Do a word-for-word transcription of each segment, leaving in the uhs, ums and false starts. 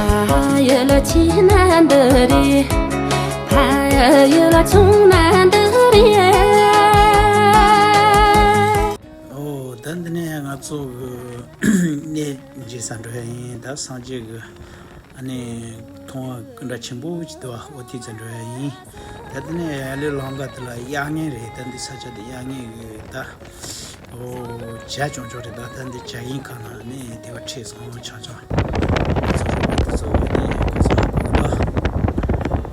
ཕ་ཡུལ་ཆེ་ན་འདི་རེད། ཕ་ཡུལ་ཆུང་ན་འདི་རེད། ཨོ་ད་འདི་ནས་ང་ཚོ་གི་གནས་མཇལ་ས་འགྲོ་ཡ་ཡིན། ད་སངས་རྒྱས་ཀྱི་ཨ་ནི་མཐོང་བ་སྐུ་འདྲ་ཆེན་པོ་ཅིག་འདུག་པ། འོ་དེ་ཚོ་འགྲོ་ཡ་ཡིན། ད་དེ་ནས་ཡར་ལས་ལམ་ཁ་དེ་ལ་གཡག་རྔན་རེད། ད་འདི་ས་ཆ་དེ་གཡག་རྔན་གྱི་ད་ཨོ་བྱ་ཆུང་ཆུང་རེད། ད་ད་འདི་བྱ་ཡིན་ཁ་ན་ནི་དེ་བ་ཁྲིད་སོང་ཆང་ཆང་། ང་ཚོ་རོགས་པ་དེ་ཚོ་གི་ནི་ཁོ་ཚོ་ལ་གོ་ད་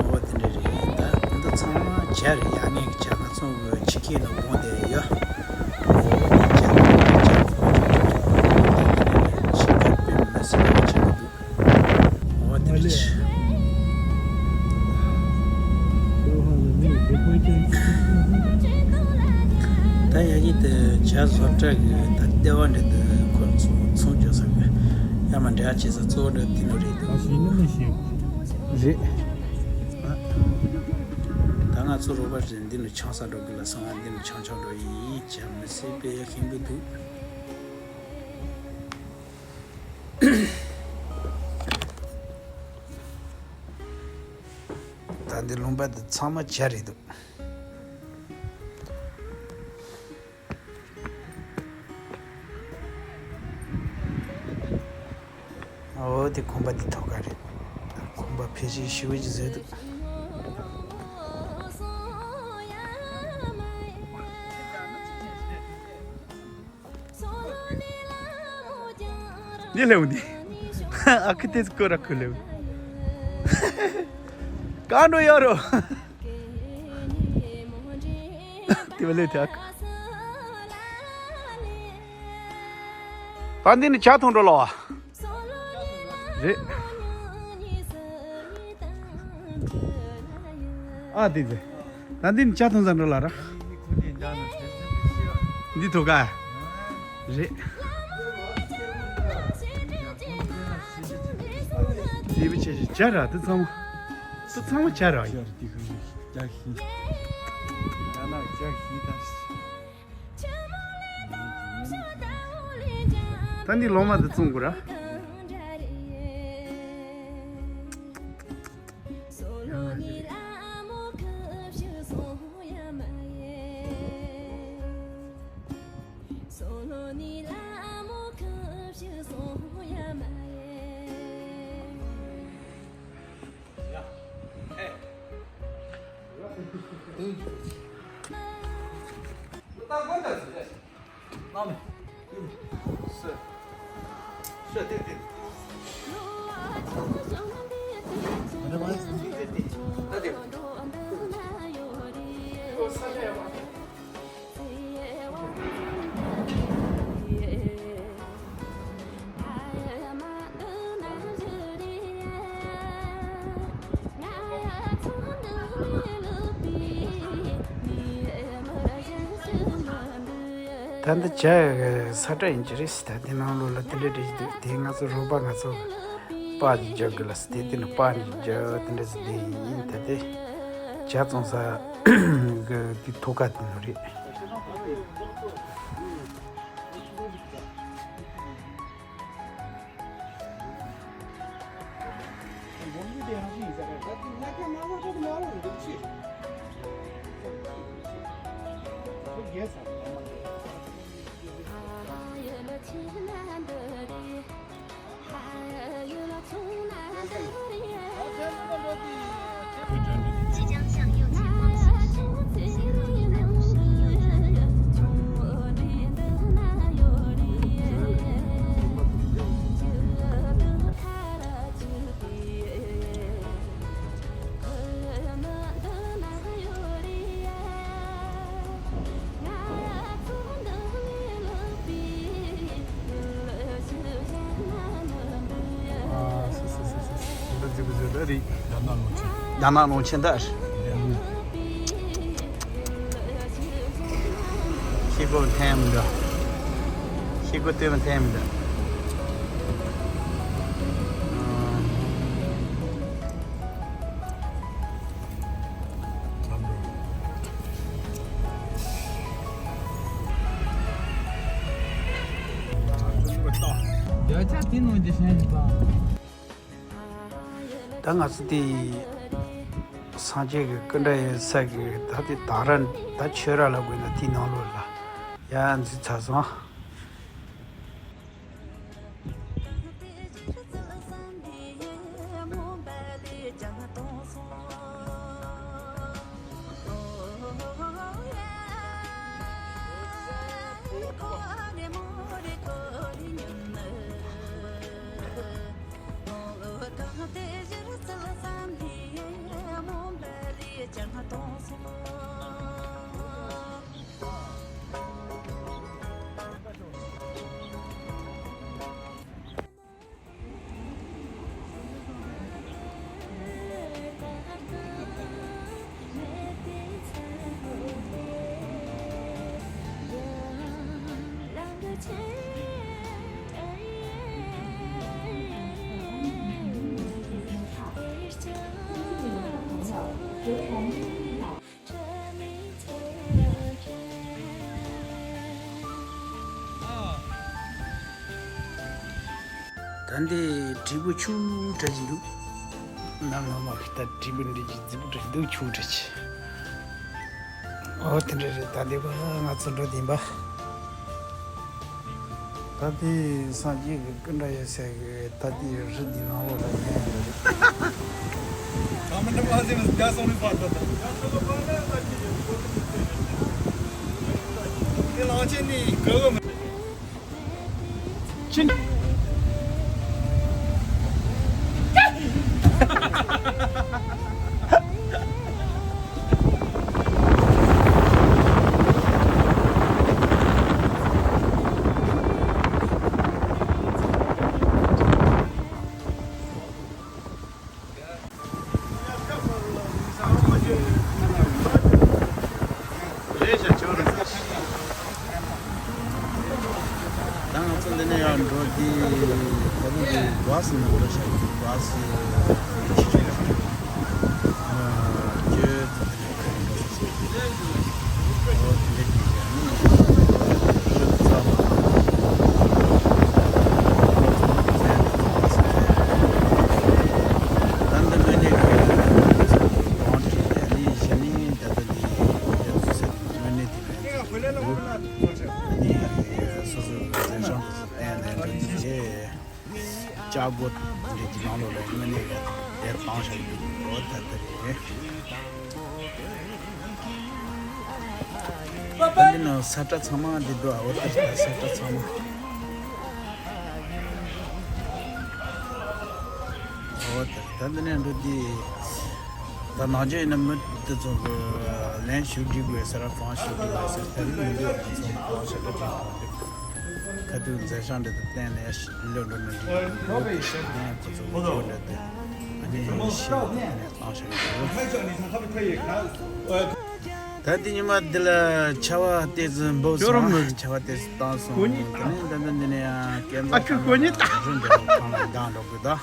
ཨོ་དེ་འདྲ་རེད། ད་འདི་ཚང་མ་བྱ་རེད། གཡག་རྔན་གྱི་བྱ། ང་ཚོ་གི་ཕྱི་ཁའི་ནང་སྒོ་དེ་ཡོད། ཨོ་དེ་བྱ་དེ་བྱ་ཆུང་ཆུང་རེད། ད་དེ་ནས་ཕྱི་ཁ་དཔེ་མི་སྲིད་པ་ཆེན་པོ་འདུག་ཨོ་དེ་རེད། ད་ཡ་གི་དེ་བྱ་བཟོ་གྲྭ་གི་ད་ལྟེ་བ་འདྲ་དེ་ཁོ་ཚོ་ཚོང་བྱེད་ས་གི་ཡ་མ་འདྲ་བྱེད་ས་གཙོ་བོ་འདྲ་དེ་ནོ་རེད་འདུག་རེད། ད་ང་ཚོ་རོགས་པ་རེད། འདི་ནི་ཆང་ས་འགྲོ་གི་ལ་སོང་ང་། འདི་ནི་ཆང་ཆང་འགྲོ་ཡིན། བྱ་མི་སྲིད་པའི་ཤིང་པོ་འདུག་ད་འདི་ལུང་པ་འདི་ཚང་མ་བྱ་རེད་འདུག་ཨོ་དེ་ཁང་པ་འདི་ཐོག་ཁ་རེད། ཁང་པ་ཕལ་ཆེར་ཞེ་པོ་ཅིག་བཟོས་འདུག་འདི་ལེའུ་འདི། ཨ་ཁུ་ཏེ་སྐོར་ར་ཁུ་ལེའུ། གང་འགྲོ་ཡོད་རོ། དེ་བ་ལེའུ་དེ་ཨ་ཁུ། ད་འདི་ནི་ཇ་འཐུང་འགྲོ་ལོ། རེད། ཨ་དེ་དེ། ད་འདི་ནི་ཇ་འཐུང་ས་འགྲོ་ལ་ར། འདི་ཐུག་ག་རེད། དེ་བི་ཆེ་ཆེ་ཇ་ར་དེ་ཚང་མ། དེ་ཚང་མ་ཇ་ར་ཡིན། ཇ་ཞིམ། ད་ནང་ཇ་ཞིམ་དང་། ད་འདི་ལོ་མ་དེ་བཙོང་དགོས་ར། ད་འདི་བྱ་ས་ཁྲ་ཡིན་གྱི་རེད། ད་འདི་ནང་ལོགས་ལ་དེ་འདྲ་འདྲ་ཞིག་འདུག་དེ་ང་ཚོ་རོགས་པ་ང་ཚོ་པར་ཅིག་རྒྱག་དགོས་ལ་ཟེར། དེ་དེ་ནི་པར་ཅིག་རྒྱག་དེ་འདྲ་ཟེར་དེ་ཡིན། ད་དེ་ཇ་བཙོང་ས་གི་དེ་ཐོག་ཁ་དེ་ནོ་རེད། རྒྱ་ནག་ལུང་ཆེན་ད། ཤེལ་སྒོ་འཐེན་མི་འདུག་ཤེལ་སྒོ་སྟོད་མ་འཐེན་མི་འདུག་ཡ་ཆ་དེ་ནང་གི་ཤན་ཞིག་པ། ད་ང་ཚོ་དེ་སངས་རྒྱས་ཀྱི་སྐུ་འདྲ་ཡོད་ས་གི་ད་དེ་དང་ར་ད་ཆོས་ར་ལ་དགོས་ན་དེའི་ནང་ལོགས་ལ་ཡ་འཛུལ་ཚར་སོང་། ད་འདི་དྲིལ་བུ་ཆུ་འདྲ་ཅིག་འདུག་ནམ་ལངས་མ་གི་ད་དྲིལ་བུ་འདྲ་ཅིག་རྫིག་པོ་འདྲ་ཅིག་འདུག་ཆུ་འདྲ་ཅིག་ཨོ་དེ་འདྲ་རེད། ད་འདི་བ་ང་ཚོ་འགྲོ་དེ་ཡིན་པ། ད་དེ་སངས་རྒྱས་ཀྱི་སྐུ་འདྲ་ཡོད་ས་གི་ད་དེ་རི་འདི་ནང་ལོགས་ལ་ཉལ་ཡོད་རེད། རེད་ཤག་ཆོག་རེད། ད་ང་ཚོ་འདི་ནས་ཡར་འགྲོ་དུས་ད་དུང་གི་བྷ་སི་ནང་འགྲོ་ཤག་བྷ་སི་ཁྱི་ཆོས་ཁྱོད། ལྕགས་སྒོ་འདི་གི་ནང་ལོགས་ལ་དངོས་གནས་ཡར་བཏང་བཞག་འདུག་འོ་ད་ལྟ་རེད། ད་འདི་ནང་ས་ཁྲ་ཚང་མ་འདི་འདུག་འོ་ད་ལྟ་ས་ཁྲ་ཚང་མ། འོ་ད་ད་འདི་ནས་འགྲོ་དུས། ད་ནང་ཆོས་ཡིན་ན་མི་དེ་ཚོ་གི་ལན་ཞུ་སྒྲིག་དགོས་ཟེར་ར་གང་ཞུ་སྒྲིག་དགོས་ཟེར་ད་ལུས་མི་འདུག་ང་ཚོ་གང་ཞུ་སྒྲིག་དང་འདི་ཁ་ཐུག་མཛད་བྱང་འདི་དང་བསྟན་ནས་ལོ་འགྲོ་ནས་འདི་འདི་ཁོ་ཚོ་གི་ཇོ་འདྲ་དེ་ཨ་ནི་ཞུ་དེ་ནས་གང་ཞུ་སྒྲིག་དགོས། ད་འདི་ཉི་མ་འདི་ལ་ཆར་པ་ཏོག་ཙམ་འབབ་སོང་། ཆར་པ་ཏོག་ཙམ་བཏང་སོང་། དེ་ནས་ད་ལྟ་འདི་ནས་ཡང་སྐས་འཛེག་ཁང་ལ་རི་འདྲ་བོ་ཁང་ལ་འདང་འགྲོ་དགོས་ད།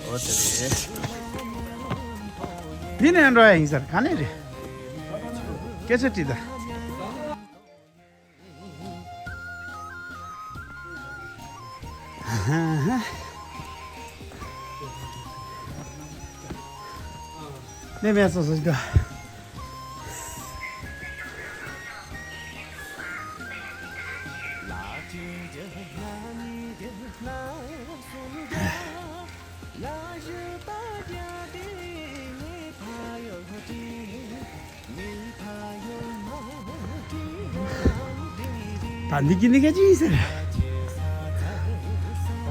འོ་དེ་རེད། འདི་ནས་འགྲོ་ཡ་ཡིན་ཟེར་ག་ནས་རེད། སྐད་ཆ་དྲིས་ད། ནས་མེད་སོ་སོ་ཞིག་ད། ད་འདི་གི་ནི་ག་ཅི་ཟེར།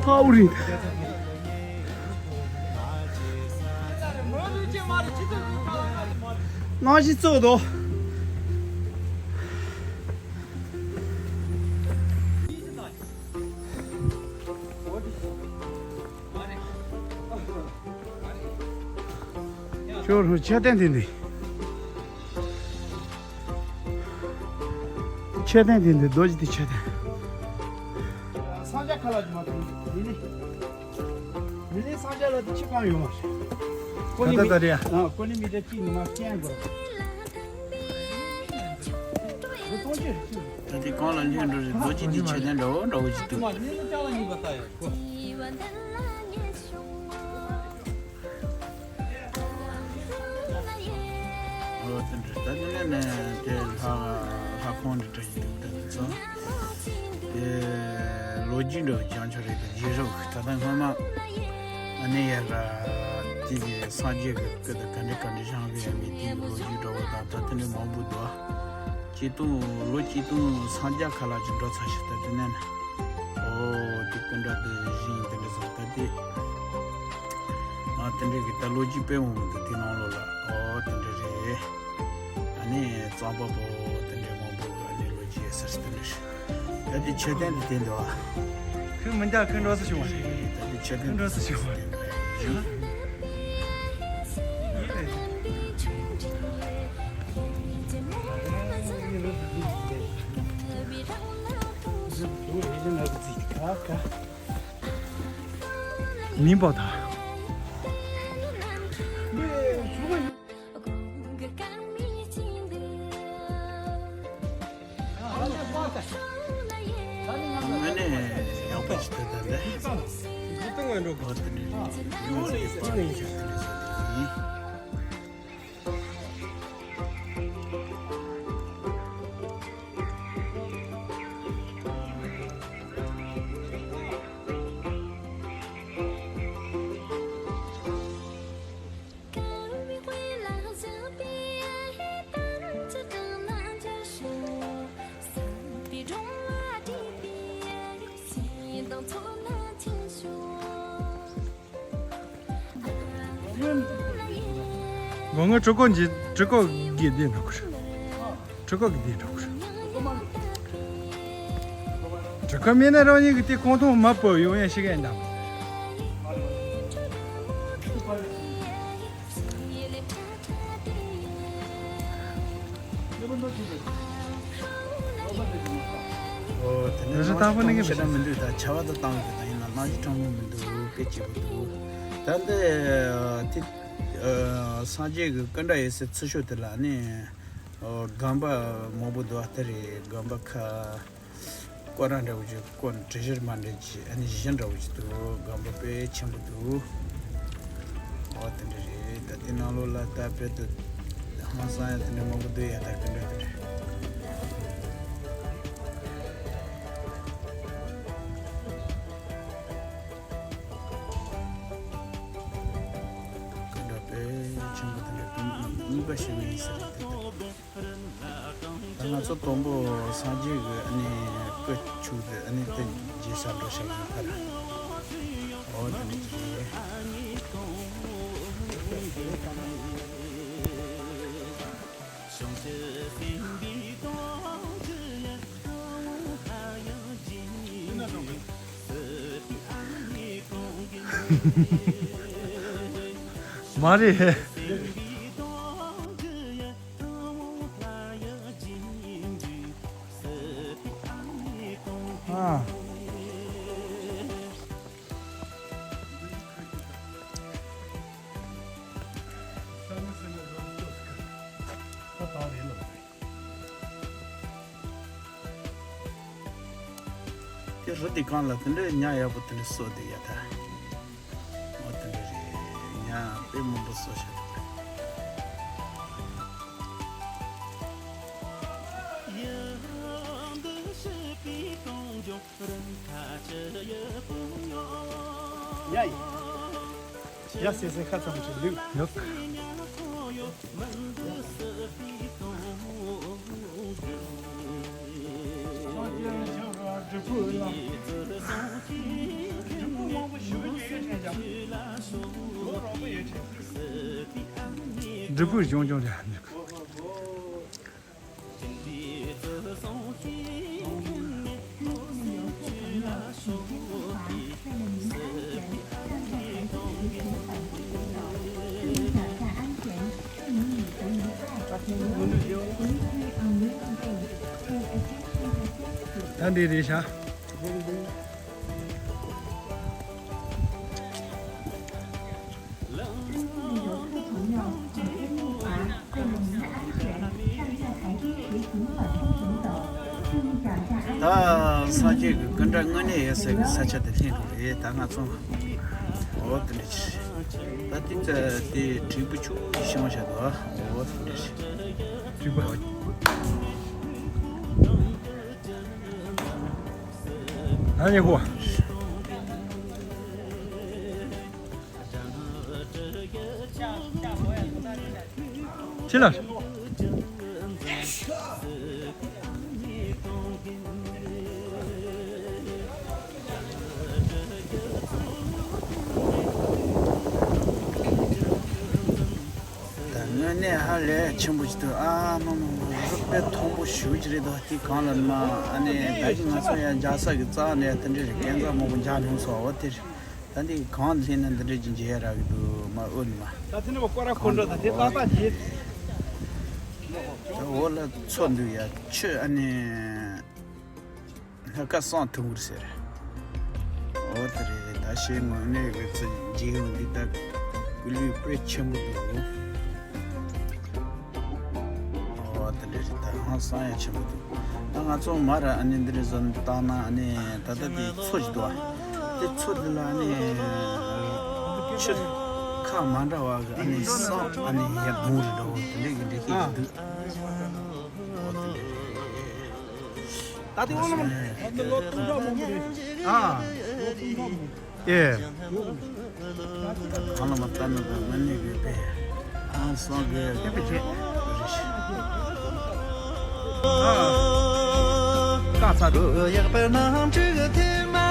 ཐའུ་རི། ནང་ཞིག་བཙོག་དོ། ཁྱོད་རང་མཆོད་རྟེན་དེ་འདི། མཆོད་རྟེན་དེ་འདི་རྡོ་རྗེ་དེ་མཆོད་རྟེན། ས་ཆ་ཁ་ལག་ཅིག་མ་ཐོན་ནི་ནི། མི་ལི་ས་ཆ་ལ་དེ་ཆི་གང་ཡོད་མ་རེད། ཀོ་ནི་ད་ལྟ་རེད། ཨ་ཀོ་ནི་མི་ད་ཅི་ནི་མ་སྐྱེན་དགོས། ད་དེ་གང་ལ་ལྷོད་འགྲོ་རེད། རྡོ་རྗེ་དེ་མཆོད་རྟེན་འདྲ་བོ་འདྲ་བོ་ཅིག་འདུག་ཨ་ནི་ལ་ལྕགས་ལ་གཉིས་པ་ལྟ་ཡོད་ཀོ། ནས་དེ་ལྷ་ལྷ་ཁང་འདི་འདྲ་ཡིན་འདུག་ད་དེ་ཚོ་དེ་ལོ་རྒྱུས་འདྲ་བོ་ཅང་ཆོག་རེད། དེ་རྗེས་རབས་ད་ལྟ་སྔོན་མ་ཨ་ནི་ཡ་ར་དེ་གི་སངས་རྒྱས་ཀྱི་སྐུ་དང་ག་འདྲ་ག་འདྲ་བཞེངས་པའི་ཡ་མི་དེ་གི་ལོ་རྒྱུས་འདྲ་བོ་དང་ད་དེ་འདྲ་མང་པོ་འདུག་ཨ། ཆིག་སྟོང་ལོ་ཆིག་སྟོང་སུམ་བརྒྱ་ཁ་ལ་ཅིག་འགྲོ་ཚར་ཤག་ད་དེ་ནས་ནས་ཨོ་དེ་སྐུ་འདྲ་དེ་བཞེངས་དེ་འདྲ་ཚོ་ད་དེ་ཨ་དེ་འདྲ་གི་ད་ལོ་རྒྱུས་དཔེ་མང་པོ་འདུག་དེ་ནང་ལོགས་ལ་ཨོ་དེ་འདྲ་རེད། ཨ་ནི་གཙང་པ་པོ་དེ་འདྲའི་མང་པོ་ཨ་ནི་ལོ་རྒྱུས་ཟེར་དེ་འདྲ་ཞིག་ད་དེ་མཆོད་རྟེན་དེ་དེ་འདུག་ཨ། ཁོས་མི་འདའ་ཁོས་འགྲོ་ས་བྱུང་བ་རེད། ད་དེ་མཆོད་རྟེན་འགྲོ་ས་བྱུང་བ་རེད། མིན་པ་ད། དངོས་གནས་ཡག་པོ་ཞིག་ཐོན་ཐལ་ལེ། ཨོ་དེ་འདྲ་རེད། ཡོངས་སུ་པར་ཞིག་དེ་འདྲ་ཟེར་དེ་ཡིན། ང་ང་གྲི་གོ་འཇི་གྲི་གོ་གི་བདེ་འགྲོ་གི་རེད། གྲི་གོ་གི་བདེ་འགྲོ་གི་རེད། གྲི་གོ་མེད་ན་རང་ཉིད་ཀྱི་དེ་གོང་ཐོག་མ་བབས་ཡོང་ཡ་ཞིག་ཡིན་དམ། ཨོ་དེ་ནས་རི་ཁྲོད་དང་པོ་ནས་གི་ཞེ་དྲག་མི་འདུག་ད་ཆར་པ་དང་བཏང་གི་ད་ཡིན་ན་གནམ་གཤིས་གྲང་མོ་མི་འདུག་དཔེ་སྐྱིད་པོ་འདུག་ད་འདི་དེ་སངས་རྒྱས་ཀྱི་སྐུ་འདྲ་ཡོད་སའི་ཚུར་ཤོག་དེ་ལ་ནི་ཨོ་སྒམ་པ་མང་པོ་འདུག་ཨ་དེ་རེད། སྒམ་པ་ཁ་སྐོར་ར་འདྲ་བོ་ཅིག་སྐོར་དྲི་ཞིམ་མ་འདྲ་ཅིག་ཨ་ནི་གཞི་འདྲ་བོ་ཅིག་འདུག་སྒམ་པ་དཔེ་ཆེན་པོ་འདུག་ཨོ་དེ་འདྲ་རེད། ད་དེ་ནང་ལོགས་ལ་ད་དཔེ་དུ་ཧང་སང་ཡ་དེ་འདྲ་མང་པོ་འདུག་ཡ་ད་སྐུ་འདྲ་དེ་འདྲ། སྐུ་འདྲ་དཔེ་ཆེན་པོ་དེ་འདྲ་གཉིས་པ་ཞིག་ཡིན་ས་རེད་དེ། ད་ང་ཚོ་དང་པོ་སངས་རྒྱས་ཀྱི་ཨ་ནི་སྐུ་བྱུག་དེ་ཨ་ནི་དེ་རྗེས་ས་འགྲོ་ཤག་ཡིན་ཁར། ཨོ་དེ་འདྲ་ཅིག་རེད། མ་རེད། ཨ། དེ་རི་དེ་གང་ལ་དེ་འདྲའི་ཉ་ཡག་པོ་དེ་འདྲ་གསོ་དེ་ཡ་ད། འོ་དེ་འདྲ་རེད། ཉ་དཔེ་མང་པོ་གསོ་ཤག་ཡ་ཡ། ཡ་སེ་སེ་ཁ་ཙམ་ཞིག་ལུས། ཡོད། འབྲས་བུ་གཞུང་སྐྱོང་རེད། ད་འདི་རེད་ཤག་ད་སངས་རྒྱས་ཀྱི་སྐུ་འདྲ་དངོས་གནས་ཡོད་སའི་གི་ས་ཆ་དེ་སླེབས་འགྲོ་རེད། ད་ང་ཚོ་འོ་དེ་འདྲ་ཅིག་ ད་དེ་ཚ་དེ་དྲིལ་བུ་ཆུ་ཤིང་བ་བྱ་དོ། འོ་དེ་འདྲ་ཞིག་དྲིལ་བུ། ཨ་ནི་ཧོ། ཅི་ལ། ད་དངོས་གནས་ཧ་ལས་ཆེན་པོ་ཞིག་འདུག་ཨ་མ་མ་མ། རུ་དཔེ་མཐོན་པོ་ཞེ་པོ་ཅིག་རེད་དོ། དེ་གང་ལ་མ། ཨ་ནི་ད་གིན་ང་ཚོ་ཡང་རྒྱག་ས་གི་རྩ་ནས་དེ་འདྲ་རེད། སྐས་འཛེག་མང་པོ་རྒྱག་མྱོང་སོང་བ། དེ་རེད། ད་འདི་གང་ལ་སླེབས་ན་འདི་འདྲ་ཅིག་མཇལ་ཡ་རག་གི་འདུག་མ་ཨོ་ནི་མ། ད་དེ་ནི་མ་སྐོར་ར་འཁོར་འགྲོ། ད་དེ་ཏག་ཏག་བྱེད། ད་འོ་ལ་མཚོ་འདུག་ཡ། ཆུ་ཨ་ནི་སྣ་ཁ་སང་ཐུང་ངུར་ཟེར། འོ་དེ་རེད། ད་ཤེས་དངོས་གནས་གི་ཚུལ་མཇལ་ཡོང་འདི། ད་སྐུ་ལུས་དཔེ་ཆེན་པོ་འདུག་འོ་དེ་འདྲ་རེད། ད་ཧང་སང་ཡ་ཆེན་པོ་འདུག་ད་ང་ཚོ་མར་ཨ་ནི་འདི་འདྲ་བཟོ་བཏང་ན། ཨ་ནི་ད་ལྟ་དེ་མཚོ་ཞིག་འདུག་ཨ། དེ་མཚོ་འདི་ལ་ཨ་ནི་ཆུ་ཁ་མ་འདྲ་བ་གི་ཨ་ནི་སང་ཨ་ནི་ཡར་སྒང་རེ་འདྲ་བོ་དེ་འདྲ་གི་འདྲ་ཤེས་ཀྱི་འདུག་ད་དེ་འོ་ལ་མ་ལོ་སྟོང་ཕྲག་མང་པོ་རེད། ཨ། ལོ་སྟོང་ཕྲག་མང་པོ། ཨེ། གང་ལ་མ་ལྟ་ན་ད་ང་ནི་གི་པས། ཨང་སང་གི་ཀེ་པེ་ཆེ། ཨ། ཀ་ཚ་དུ། དེ་ནས་མ་ཡིན་རི་བ་རེད།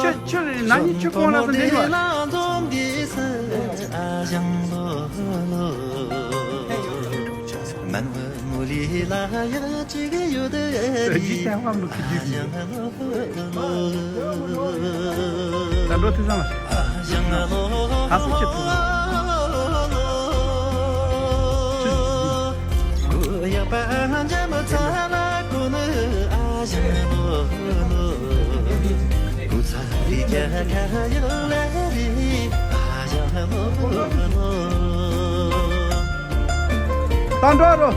ཁྱོད་ཁྱོད་ན་ནི་ཁྱོད་གོང་ན་ས་འདི་རེད་བ། ད་འགྲོ་དུས་ཙམ་ལ། ད་སོ་ཆེ་ཐུབ། ད་འགྲོ་རོ།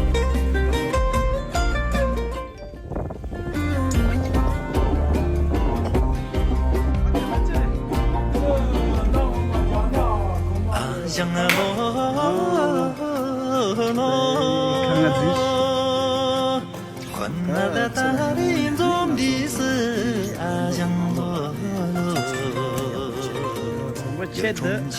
ཆེད་དུ།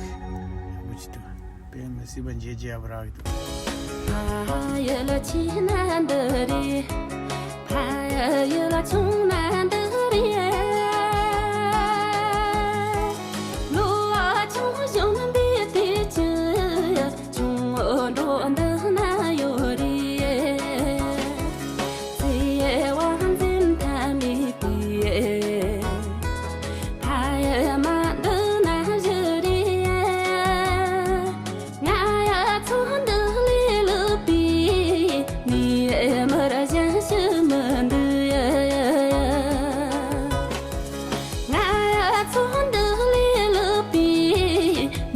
ཡག་པོ་ཅིག་འདུག་དཔེ་མི་སྲིད་པ་མཇལ་རྒྱུ་ཡག་པོ་རག་གི་འདུག་ཕ་ཡུལ་ཆེ་ན་འདི་རེད། ཕ་ཡུལ་ཆུང་ན་འདི་རེད། ལོ་བ་ཆུང་གཞོན་པའི་དུས་ཀྱི་ཆུང་འགྲོ་འདི་ན་ཡོད་རེད། བརྩེ་བ་འཛིན་ཐབས་མེད་པའི་ཕ་ཡུལ་མ་འདི་ན་བཞུགས་རེད། ང་ཡ་ཚོ་འདི་ལས་ལོག་པའི་ངའི་མི་ར་གཞན་ཞིག་མི་འདུག་ང་ཡ་ཚོ་འདི་ལས་ལོག་པའི་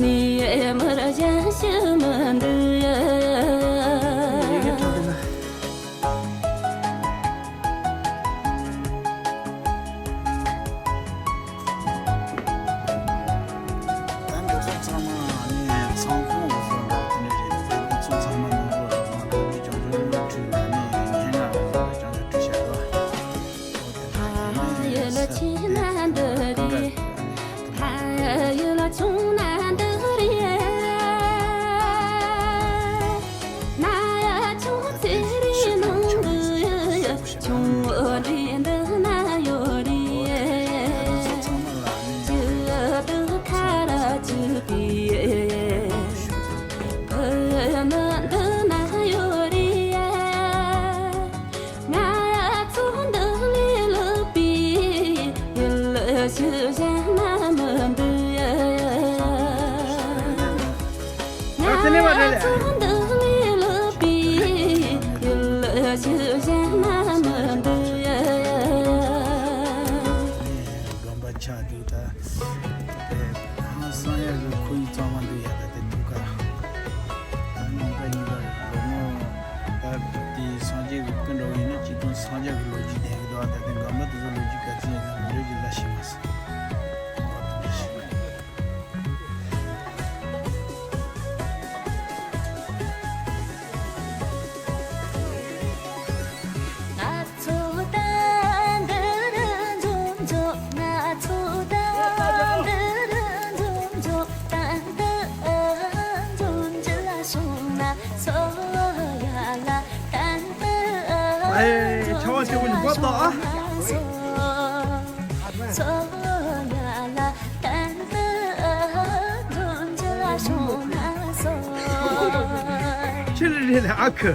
ངའི་མི་ར་གཞན་ཞིག་མི་འདུག་ད་འདི་ཚོ་ཚང་མ་ནི་ཚང་ཁོངས་འོག་ཏུ་འགྲོ་དེ་འདྲ་རེད། འདི་ཚོ་ཚང་མ་ནང་ལོགས་ལ་མ་འགྲོ་ནི་ཅང་ཅང་ཁྲུས་ལ་ནི་སྙན་ངག་འོག་ཏུ་ཅང་ཅང་ཁྲུས་བྱ་དགོས། ཕ་ཡུལ་ཆེ་ན་འདི་རེད། ཕ་ཡུལ་ཆུང་ན་འདི་རེད། ན་ཡ་ཆུང་ཚེ་རིང་ནང་གི་ཆུང་འདི་འདི་ན་ཡོད་རེད། ཇི་ལྟར་ཁ་ར་ཅི་པའི་ཕུ་ནུ་འདི་ན་ཡོད་རེད། ང་ཚོ་འདི་ལས་ལོག་པའི་ཡུལ་ཞིག་གཞན་ན་མི་འདུག་ང་ཚོ་འདི་ལས་ལོག་པའི་ཡུལ་ཞིག་གཞན་ན་མི་འདུག་དགོན་པ་ཆགས་འདུག་ད། དཔེ་ཧང་སང་ཡག་གི་ཁོར་ཡུག་གཙང་མ་འདུག་ཡ། ད་དེ་ཐུག་ཁ་ད་ཉིན་པ་ཉིན་པ་ལོ་ངོ་ད་དེ་སངས་རྒྱས་ཀྱི་སྐུ་འདྲ་བོ་ཡིན་ན་སྤྱིར་བཏང་སངས་རྒྱས་ཀྱི་ལོ་རྒྱུས་ལྡན་གི་འདུག་ད་དེ་དགོན་པ་དེ་ཚོ་ལོ་རྒྱུས་ག་ཚོད་ཡིན་ན་མི་ལོ་རྒྱུས་ལ་ཤེས་མ་སོང་། ཨེ། ཆར་པ་ཆེན་པོ་ཞིག་བབས་ད་ཨ། ཁྱེད་རེ་རེ་ལ་ཨ་ཁུ།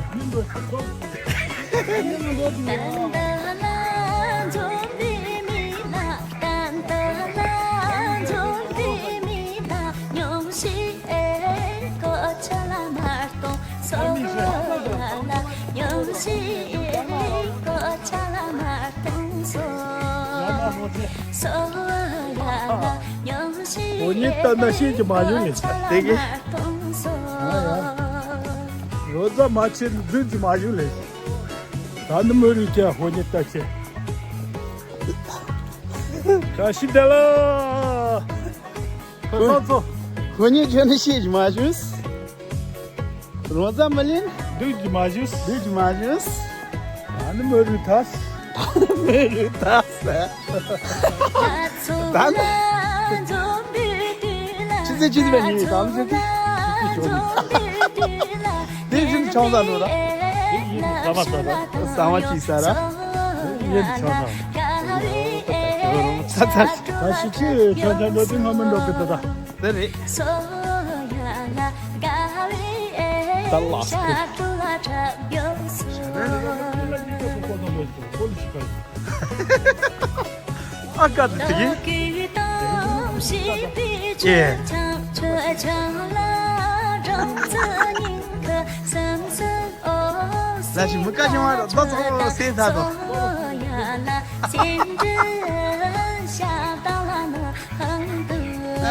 འོ་ཉི་ལྟ་ན་ཤེས་ཀྱི་མ་ཡོང་ངེས་དེ་གི། རོ་ཛ་མ་ཆེ་འདུག་ཅི་མ་ཡོང་ལེ། ད་ནི་མི་རིགས་ཀྱི་ཧོ་ཉི་ལྟ་ཆེ། བཀྲ་ཤིས་བདེ་ལེགས། ཁོ་ཚོ་ཚོ། ཁོ་གཉིས་ཁྱོད་ནི་ཤེས་ཀྱི་མ་བྱུང་། རོང་ཚ་མི་ལེན། སྡུག་གི་མ་བྱུང་། སྡུག་གི་མ་བྱུང་། ད་ནི་མི་རུ་ཐ། ད་ནི་མི་རུ་ཐ་ཟེར། ད་ནི། ཅི་ཟེར་ཅི་ཟེར་བའི་ཉིན་དམ་ཟེར་གི། ཅི་ཅི་བྱུང་། དེ་བཞིན་ཆང་ས་ནོ་ལ། ས་མ་ཅི་ས་ར། ཡིན་ཆང་ས། ཚ་ཚ། ད་ཤི་ཅི་ཆང་ཆང་འགྲོ་དུས་ང་མི་འགྲོ་གི་ད་ད། དེ་རེད། ད་ལགས་སོ། ཨ་ཀ་དེ་དེ་གི། ཨེ། ལ་ཞིག་མི་ཀ་ཞིག་མ་ར་ད་ཚང་མ་སེ་ད་དོ།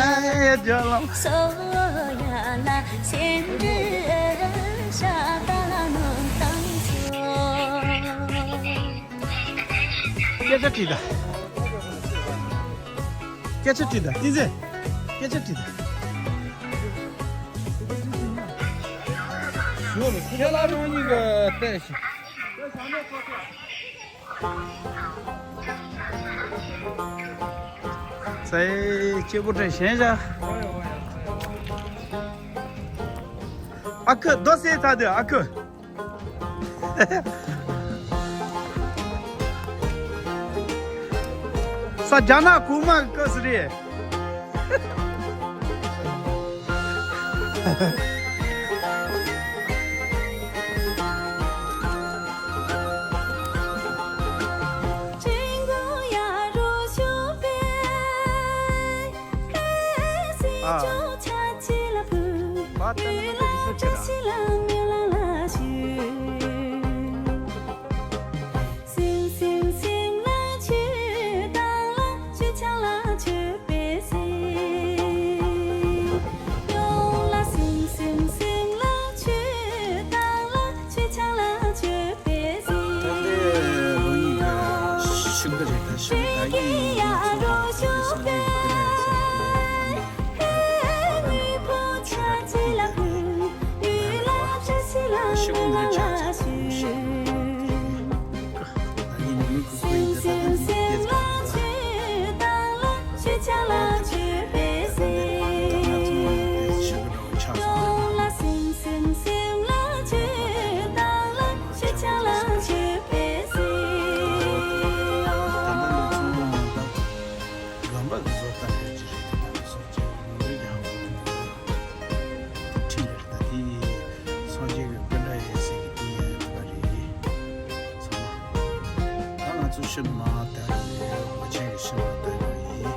ཨེ་ཡ་ཇ་ལ། སྐད་ཆ་དྲིས་ད། སྐད་ཆ་དྲིས་ད། ཏི་ཙེ། སྐད་ཆ་དྲིས་ད། ཁྱེད་ལ་རང་ཉིད་ཀྱི་ལྟས་ཤིག་ཚེ་སྐྱིད་པོ་དྲན་ཞེན་བྱ། ཨ་ཁུ་རྡོ་སེ་ཚ་དུ་ཨ་ཁུ། ས་རྒྱ་ནག་གོང་མ་གི་སྐབས་སུ་རེད། དགོན་པ་གི་བཟོ་ལྟ་རེད་ཅི་རེད་དེ་དང་སོགས་ཀྱི་ཡོང་རེད་ཀྱང་ཁྲིད་རེད་ད་དེ་སངས་རྒྱས་ཀྱི་སྐུ་འདྲ་ཡིན་ཟེར་གི་དེ་ཡིན་པ་རེད། ཚང་མ་ད་ང་ཚོ་ཤི་ནུ་མ་ད་ནི་འོ་ཆེན་གྱི་ཤི་ནུ་ད་ནི་ཡིན།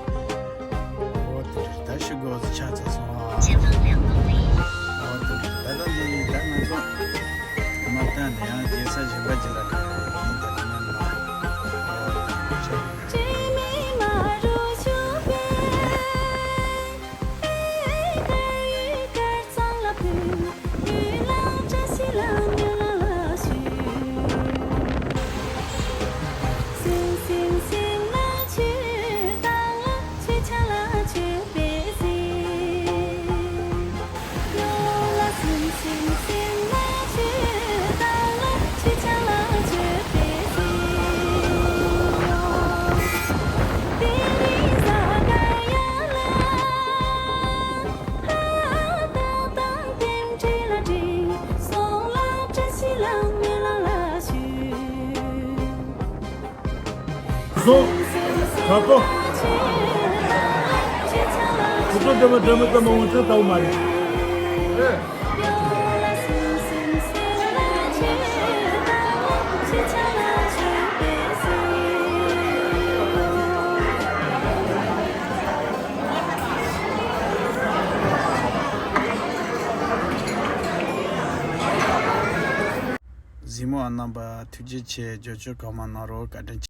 འོ་དེ་རེད་ད་ཤི་དགོས་ཟེར་ཆགས་ཚར་སོང་ཨ། འོ་དེ་རེད་ད་ད་འདི་ད་ང་ཚོ་མ་ད་ནི་ཡང་རྒྱལ་ས་གཞན་པ་ཅིག་ལ་ད་ཡིན་ད་དེ་ནི་མ། འོ་དེ་རེད། སོང་། ག་པོ། ཁོ་ཚོ་འདྲ་མ་འདྲ་མ་ཙམ་མ་འོང་ཚོད་ལྟ་བུ་མ་རེད། གཟིགས་མོ་བ་རྣམ་པ་ཐུགས་རྗེ་ཆེ། རྒྱབ་སྐྱོར་གང་མང་གནང་རོགས། བཀའ་དྲིན་ཆེ།